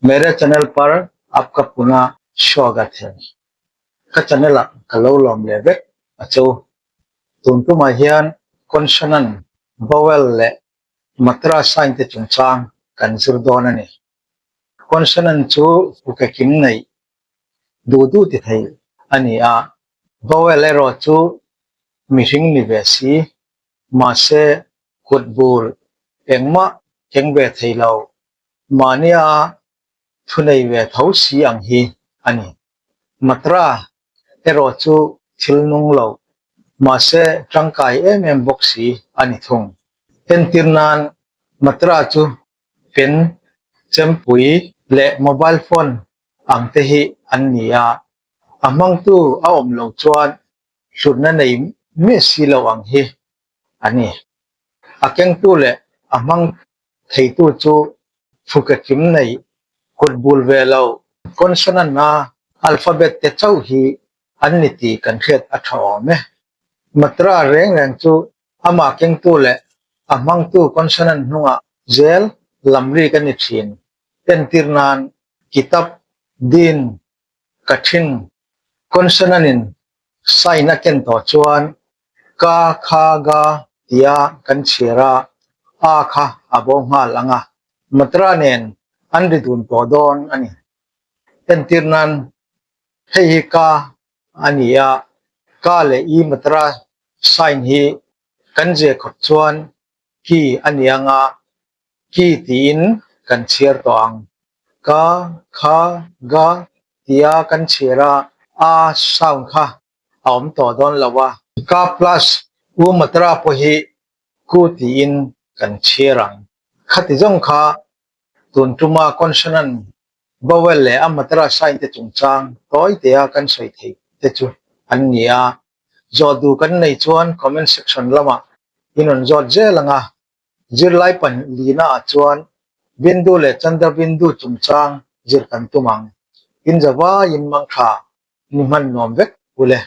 Mere channel par aapka puna swagat hai. Ka channel ah ka lo lawm leh vek a chu. Tun tumah hian consonant, vowel leh matra sign te chungchang kan zir dawn a ni. Consonant chu fuke kim neih duh duh ti thei a ni a, vowel erawh chu mihring ni ve si, mahse kut bul engmah keng ve thei lo, mahnia thu nei ve tho si ang hi a ni. Matra erawh chu thil nung lo, mahse tangkai em em bawk si a ni thung. Entir nan matra chu pen, chempui leh mobile phone ang te hi an ni a, a hmangtu a awm lo chuan hlutna nei miah si lo ang hi a ni. A kengtu leh a hmang theitu chu fuke kim nei kut bul ve lo consonant a alphabet te chauh hi an ni tih kan hriat a tha awm e. Matra reng reng chu amah kengtu leh a hmangtu consonant hnungah zel lam rik a ni thin. Entir nan kitab, din, ka thin consonant in sign a ken tawh chuan ka, kha, ga tia kan chhiar a, a kha a bo nghal ang a, matra nen an ri dun tawh dawn a ni. Entir nan hei hi ka a ni a, ka leh i matra sign hi kan zia khawp chuan ki a ni ang a, ki tiin kan chhiar tawh ang. Ka, kha, ga tia kan chhiar a, a sound kha a awm tawh dawn lo a. Ka plus u matra pawh hi ku tiin kan chhiar ang. Khati zawng kha tun tuma consonant, vowel leh a matra sign te chungchang tawi tea kan sawi theih te chu an ni a. Zawh duh kan nei chuan comment section lamah in rawn zawt zel ang a. Zirlai pahnihna ah chuan Bindu leh Chandra Bindu chungchang zir kan tum ang. In zavaiin mangtha ni hman nuam vek u le.